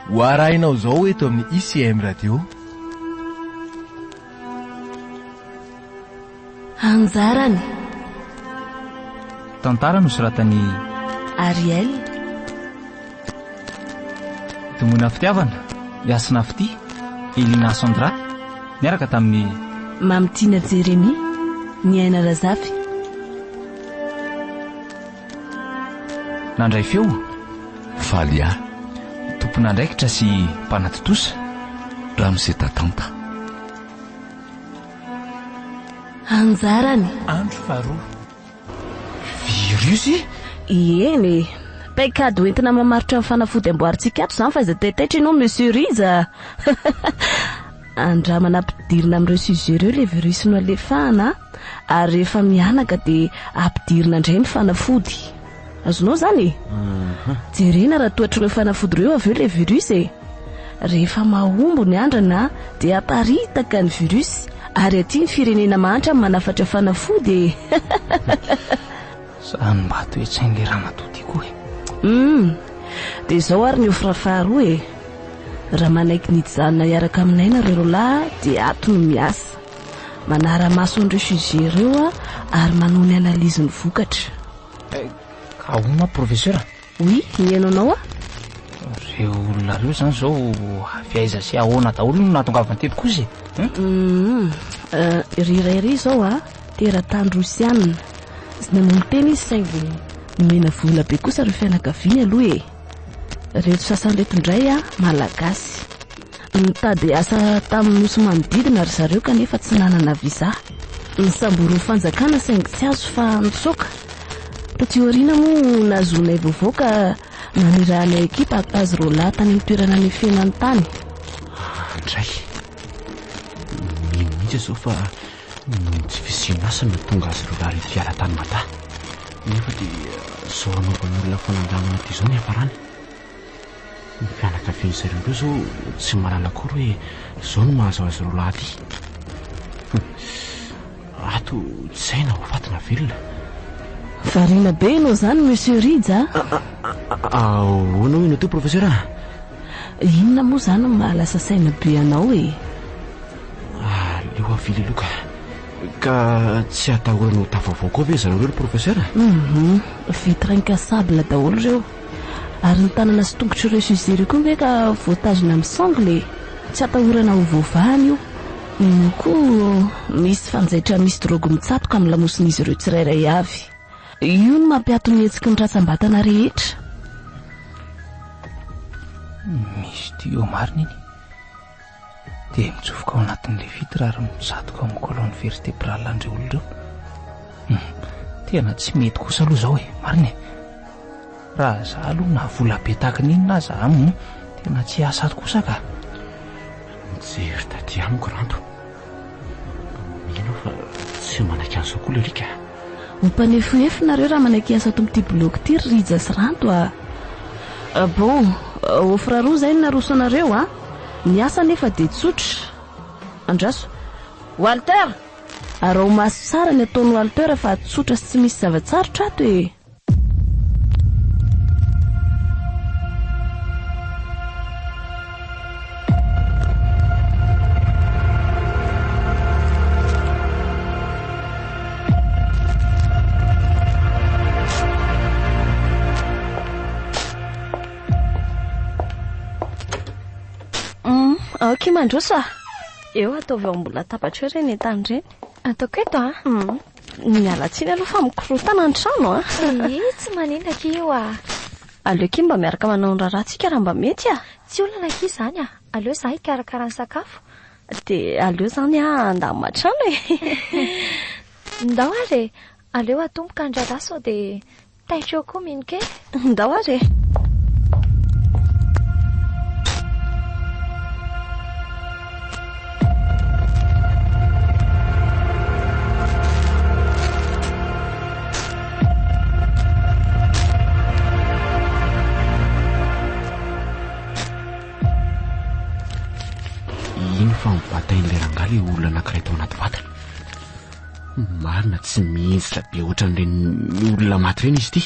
Ho arahinao izao eto amin'ny ICM Radio. Anjarany. Tantara nosoratan'i Ariel. Domoina Fitiavana, Yasina Fitia, Elina Sandra, niaraka tamin'i Mamitiana Jeremia, Niaina Razafy. Nandray feo, Falia. Tompon'andraikitra sy mpanatontosa, Ramose Tatanta. Anjarany. Andro faharoa. Virus? Eny e. Paikady hoentina mamaritra ny fanafody amboarintsika ato izany fa aiza taitaitra ianao Monsieur Rija a. Andramana ampidirina amin'ireo sujet ireo ilay virus noalefahana ary rehefa mihanaka dia ampidirina indray ny fanafody. Azonao izany e? Jerena raha tohatr'ireo fanafody ireo avy eo ilay virus e. Rehefa mahomby ny andrana dia aparitaka ny virus ary aty ny firenena mahantra manafatra fanafody e. Zany mba toe-tsain'ilay ramatoa ty koa e. Hum. Dia izao ary ny offre faharoa e. Raha manaiky ny hijanona hiaraka aminay nareo roalahy dia ato no miasa. Manara-maso an'ireo sujet ireo ary manao ny analyse ny vokatra. Ka ahoana professeur? Oui, mihaino anao aho. Ireo olona ireo izany izao avy aiza sy ahoana daholo no nahatongavany teto kosa e? Hum, ry iray ry izao a, teratany rosiana. Tsy nanolo-tena izy saingy nomena vola be kosa ireo fianakaviany aloha e. Ireto sasany ireto indray a, malagasy. Nitady asa tamin'ny nosy manodidina ry zareo kanefa tsy nanana visa. Nosamborin'ny fanjakana saingy tsy azo fa nitsoaka. Taty aoriana moa nahazoanay vaovao ka nanirahanay ekipa haka azy roalahy tany amin'ny toerana nefenany tany. Andray! Mino mihitsy aho izao fa noho ny tsy fisian'asa no nahatonga azy roalahy ireto hiala tany Mada. Nefa dia izao hanaovan'ny olona fanandramana toy izao ny hiafarany. Ny fianakavian-dry zareo ireo izao tsy mahalala akory hoe izao no mahazo azy ireo lahy ity. Hum. Ato tsy hay na ho faty na velona. Variana be ianao izany Monsieur Rija a! Ahoana hoy ianao teo Professeur a? Inona moa izany no mahalasa saina be anao e? Aleo avily aloha ka. Ka tsy atahorana ho tafavoaka koa ve zareo ireo ry Professeur? Hum, vitre incassable daholo ireo. Ary ny tanana sy tongotr'ireo sujet ireo koa ange ka voatazona amin'ny sangle e! Tsy atahorana ho voavahana io. Moa koa misy fanjaitra misy drogue mitsatoka amin'ny lamosin'izy ireo tsirairay avy. Io no mampiato ny hetsiky ny ratsambatana rehetra. Misy tuyau marina iny. Dia mitsofoka ao anatin'ilay vitre ary mitsatoka ao amin'ny colonne vertébrale an'ireo olona ireo. Hum, tena tsy mety kosa aloha izao e, marina e. Raha za aloha na vola be tahaka ny inona aza, hum, tena tsy hiasa ato kosa ka. Mijery taty amiko Ranto. Mino aho fa tsy manaiky an'izao koa ilay alika. Ho mpanefohefo nareo raha manaiky hiasa ato amin'ity bloc ity ry Rija sy Ranto a! Bon, offre roa izay no naroso anareo a! Ny asa anefa dia tsotra. Andraso. Walter! Araho maso tsara ny ataon'i Walter fa tsotra sy tsy misy zava-tsarotra ato e! Ok mandroso a! Eo ataovy eo ambony latabatra eo ireny entana ireny. Ataoko eto a? Miala tsiny aloha fa mikorontana ny trano a! Ii, tsy maninona akia io a! Aleo akia mba miaraka manao ny raharahantsika raha mba mety a! Tsy olana akia izany a! Aleo izaho hikarakara ny sakafo. Dia aleo izany aho handamina trano e! Ndao ary e! Aleo atomboka ny raharaha sao dia Taitra eo koa mino kely. Ndao ary e! Iny fa nobatain'ilay rangahy ilay olona anankiray tao anaty vatana. Marina tsy mihinjitra be ohatran'ireny olona maty ireny izy ity.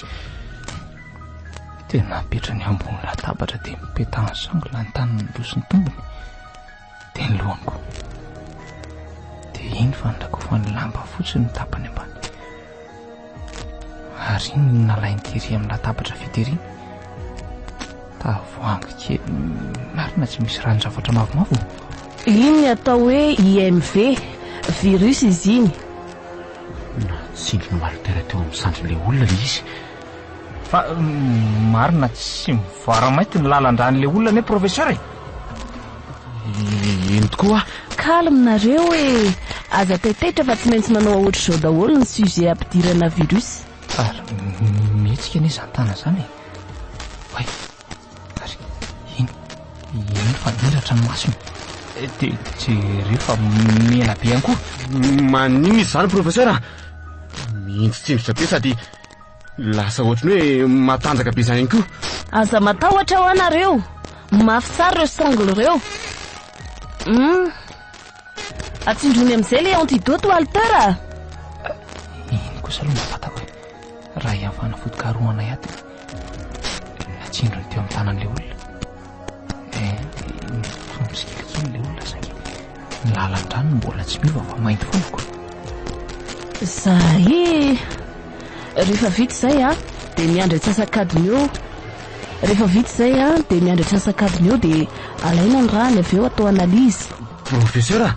Dia napetrany ambony latabatra dia nipetahany sangle ny tanany roa sy ny tombony dia ny lohany koa. Dia iny fa nrakofany lamba fotsy ny tapany ambany. Ary iny no nalainy tery amin'ny latabatra fitery. Tavoahangy kely marina tsy misy ranon-javatra mavomavo. Iny ny atao hoe IMV, virus izy iny. Natsindrin'i Walter teo amin'ny sandrin'ilay olona ilay izy. Fa marina tsy mivoara-mainty ny lalan-dran'ilay olona anie professeur e! Eny tokoa ah! Calme nareo e! Aza taitaitra fa tsy maintsy manao ohatr'izao daholo ny sujet ampidirana virus. Ary mihetsika anie izany tanana izany e! Oay! Ary iny, iny fa niratra ny masony. Dia jereo fa mena be ihany koa. Maninona izy izany professeur a? Mihinjitsinjitra be sady lasa ohatry ny hoe matanjaka be izany ihany koa. Aza matahotra hoa nareo, mafy tsara ireo sangle ireo. Hum. Atsindrony amin'izay ilay antidote Walter a! Iny kosa aloha mba fantako e. Raha hiavahana foto-karohanay ato e. Natsindrony teo amin'ny tanan'ilay olona. Eh, nitombo tsikelikely ilay olona saingy ny lalan-drano mbola tsy miova fa mainty foana ko. Zay e! Rehefa vita izay a, dia miandry antsasak'adiny eo. Rehefa vita izay a, dia miandry antsasak'adiny eo dia alaina ny ràny avy eo atao analyse. Professeur a,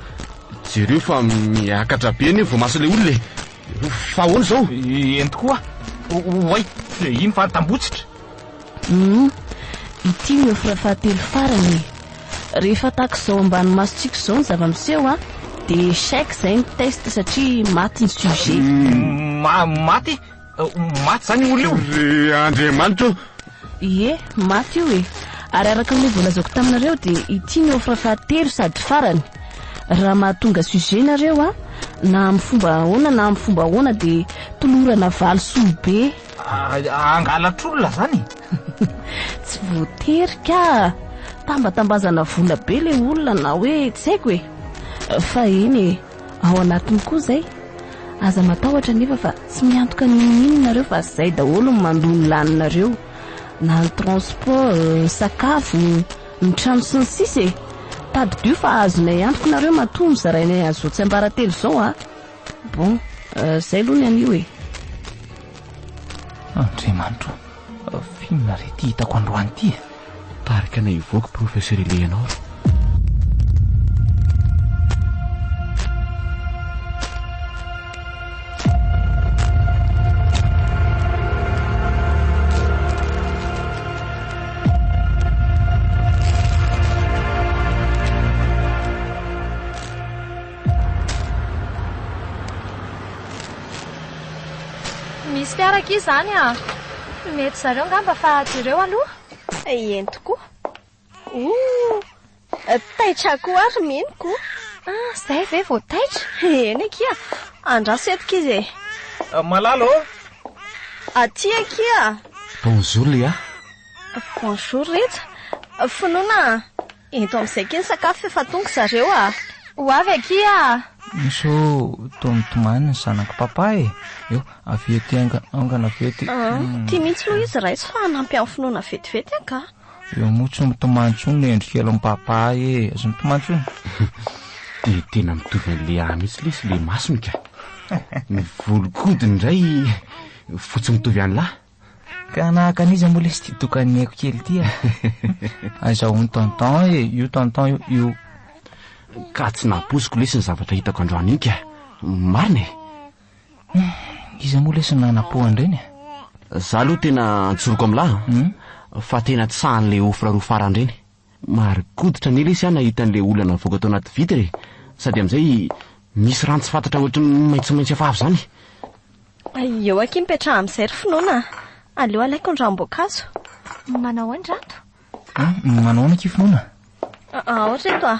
jereo fa miakatra be anie ny voamason'ilay olona e. Fa ahoana izao? Eny tokoa. Oay, iny fa nitambotsitra. Hum, ity ny offre fahatelo farany e. Rehefa tahaka izao ambany masontsika izao ny zava-miseho an, dia échec izay ny test satria maty ny sujet. Ma, maty? Maty izany io olona io? Ry Andriamanitra o! Ie, maty io e. Ary araka ny voalazako taminareo dia ity ny offre fahatelo sady farany. Raha mahatonga sujet nareo an, na amin'ny fomba ahoana na amin'ny fomba ahoana dia tolorana valisoa be. Hangalatr'olona zany e? Tsy voatery ka! Tambatambazana vola be le olona na hoe tsy haiko e! Fa eny e, ao anatiny koa zay. Aza matahotra anefa fa tsy miantoka n'inon'inona nareo fa zay daholo no mandoa ny laninareo. Na ny transport, ny sakafo, ny trano sy ny sisa e! Tadidio fa azonay antoka nareo matoa nozarainay an'izao tsiambaratelo izao a! Bon, zay aloha ny anio e! Andriamanitro o, f'inona re ity hitako androany ity e? Tarika anay hivoaka Professeur Eleanor. Misy fiara akia izany a! Mety zareo angamba fa jereo aloha. Eny tokoa. Ooh! Taitra koa ary mino ko. Ah, zay ve vao taitra? Eny akia, andraso eto kizy e. Malala ô! Aty akia. Bonjour Léa. Bonjour Rija. Finoana a! Ento amin'izay akia ny sakafo f'efa tonga zareo a! Ho avy akia a! Sao toa mitomany ny zanak'i papa e! Eo, avia aty haingana avia aty. Ah, ity mihitsy aloha izy raiso fa hanampy an'i Finoana vetivety aho ka. Eo moa tsy mitomany intsony le endrikelin'i papa e! Aza mitomany intsony. Dia tena mitovy an'i Léa mihitsy lesy le masony ka. Ny volon-kodiny indray fotsy mitovy an'lah. Ka nahaka an'iza moa lesy ity dokan'ny aiko kely ity a? Azahoan'i tonton e, io tonton io, io. Ka tsy nampoiziko lesy ny zavatra hitako androany iny ka. Marina e. Iza moa lesy no nanapo an'ireny e? Za aloha tena antsoroko amin'lah a, fa tena tsy sahan'ilay offre roa farany ireny. Marikoditra anie lesy aho nahita an'ilay olona navoaka tao anaty vitre e! Sady amin'izay misy rano tsy fantatra ohatry ny maitsomaitso hafahafa izany. Eo akia mipetraha amin'izay ry finoana a! Aleo alaiko ny ranom-boankazo. Manao ahoana Rato? Manao ahoana akia finoana? Ao ry reto a!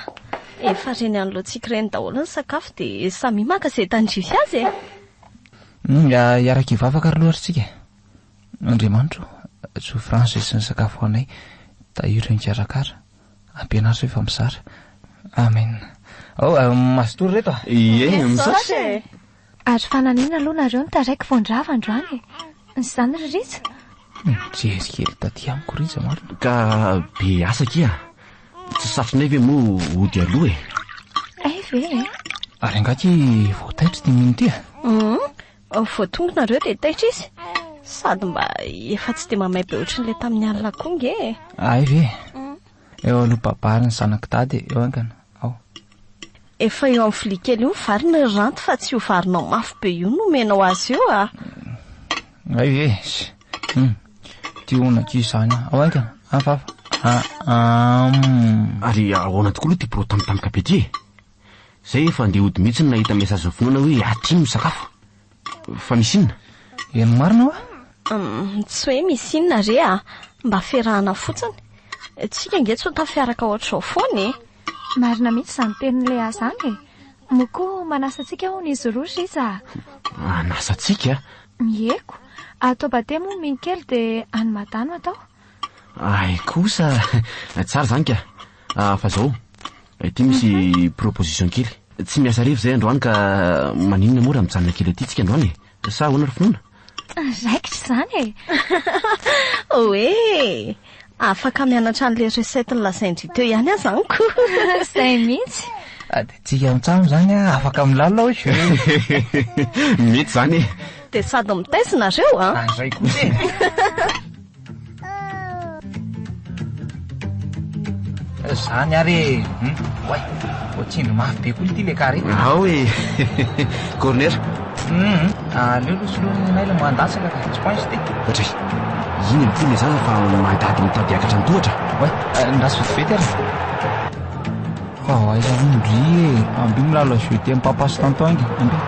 Efa reny anoloantsika ireny daholo ny sakafo dia samia maka izay tandrify azy e! Hiaraka hivavaka ry loha ry tsika e! Andriamanitra o, tsoy rano izay sy ny sakafo ho anay, tahiry ny nikarakara, ampianaro rehefa mizara. Amen. Ao, mazotoa ry reto a! Ie, misaotra e! Ary fa naninona aloha nareo no taraiky vao nirava androany e? Izany ry Rija? Nijery kely taty amiko Rija marina. Ka be asa akia. Tsy satrinay ve moa hody aloha e? Hay ve e? Ary angaha ty vao taitra ity mino ity a? Hum, vao tonga nareo dia taitra izy. Sady mba efa tsy dia mamay be ohatran'ilay tamin'ny alina koa nge e. Hay ve? Eo aloha babary ny zanak'i dada e, eo haingana, ao. Efa eo amin'ny vilia kely io ny vary ny ranty fa tsy io varinao mafy be io no omenao azy eo a. Hay ve? Hum, ty hono akia izany a. Ao haingana, hafa hafa. Ah, ah. Ary ahoana tokoa aloha ity birao tampotampoka be ity e? Zay efa andeha hody mihitsy no nahita message finoana hoe aty no misakafo. Fa misy inona? Eny marina hoa? Hum, tsy hoe misy inona re a! Mba ferahana fotsiny. Tsika ange tsy ho tafiaraka ohatr'izao foana e! Marina mihitsy izany tenin'i Léa izany e! Moa koa manasa antsika hono izy roa ry Rija a! Hanasa antsika? Mieko. Atao batemy hono mino kely dia any Mada no atao. Hay kosa! Tsara izany ka! Fa izao, ity misy proposition kely. Tsy miasa hariva izay androany ka maninona moa raha mijanona kely aty tsika androany e? Sa ahoana ry finoana? Raikitra izany e! Oe! Afaka mianatra an'ilay recette nolazain-dry teo ihany aho izany ko! Izay mihitsy! Dia tsika mitsam izany afaka milalao e! Mety izany e! Dia sady mitaiza nareo an! Izay kosa e! Zany ary e! Hum, oay, voatsindry mafy be koa ity le carré. Ao e! Corner. Hum, aleo aloha soloina ny anay ilay mandatsaka ka, tsy poince ity. Ohatray, iny amin'ity ilay zaza fa mandady mitady hiakatra ny tohatra. Oay, ndraso vetivety ary. Fa ho aiza hono ndry e! Ambio milalao jeu ty amin'ny papa sy tonton inga, ambio.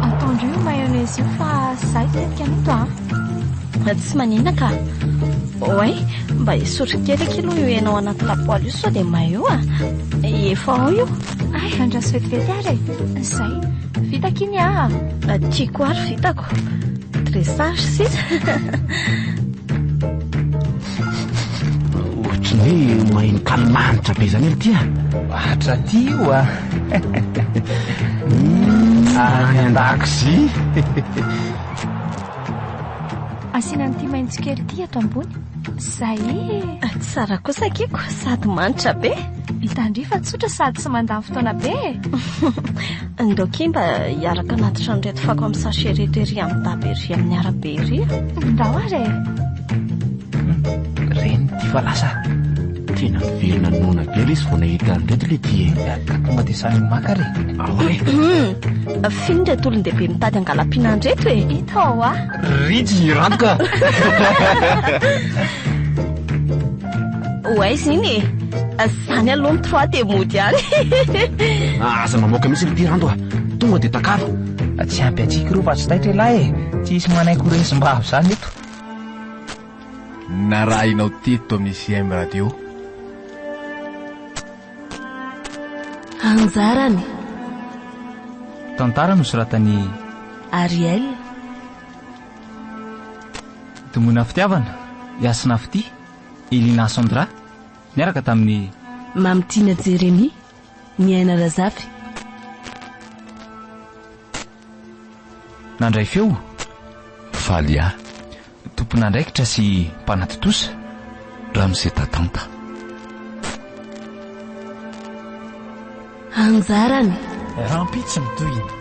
Atao-ndry io mayonnaise io fa za hitetika an'ito a! Tsy maninona ka. Oay, mba esory kely akia aloha io hena ao anaty lapoaly io sao dia may eo a! Efa ao io. Ay, andraso vetivety ary e! Zay, vita akia ny ahy a! Tiako ary vitako. Dressage sisa. Ohatry ny hoe maheno kaly manitra be izany ity a. Hatraty io a. Any an-dakozia. Asiana an'ity maitso kely ity ato ambony. Zay e! Tsara kosa akiko, sady manitra be. Hitandria fa tsotra sady tsy mandany fotoana be e! Ndao kia mba hiaraka hanatitra an'ireto fako amin'ny sachet ireto ery amin'ny daba ery amin'ny arabe ery a! Ndao ary e! Reny ity fa lasa. Tena miverina noana be ilay izy vao nahita an'ireto ilay ty e. Ka tonga dia samy maka re. Ao re. F'inona ireto olon-dehibe mitady hangalam-pihinana ireto e? Hita ao a! Ritsy rano ka! Ho aiza iny e? Zany aloha ny trois dia mody ihany. Aza mamoaka mihitsy ity Rando a! Tonga dia takalo. Tsy ampy antsika ireo fa tsy taitra ialahy e! Tsy hisy manaiky ho resim-bavy izany eto. Narahinao teto amin'ny CM Radio. Anjarany. Tantara nosoratan'i. Ariel. Domoina Fitiavana, Yasna Fitia, Elina Sandra, niaraka tamin'i. Mamitiana Jeremie, Niaina Razafy. Nandray feo. Faly ahy. Tompon'andraikitra sy mpanatontosa. Ramose Tatanta. Anjarany. Rahampitso ny tohiny.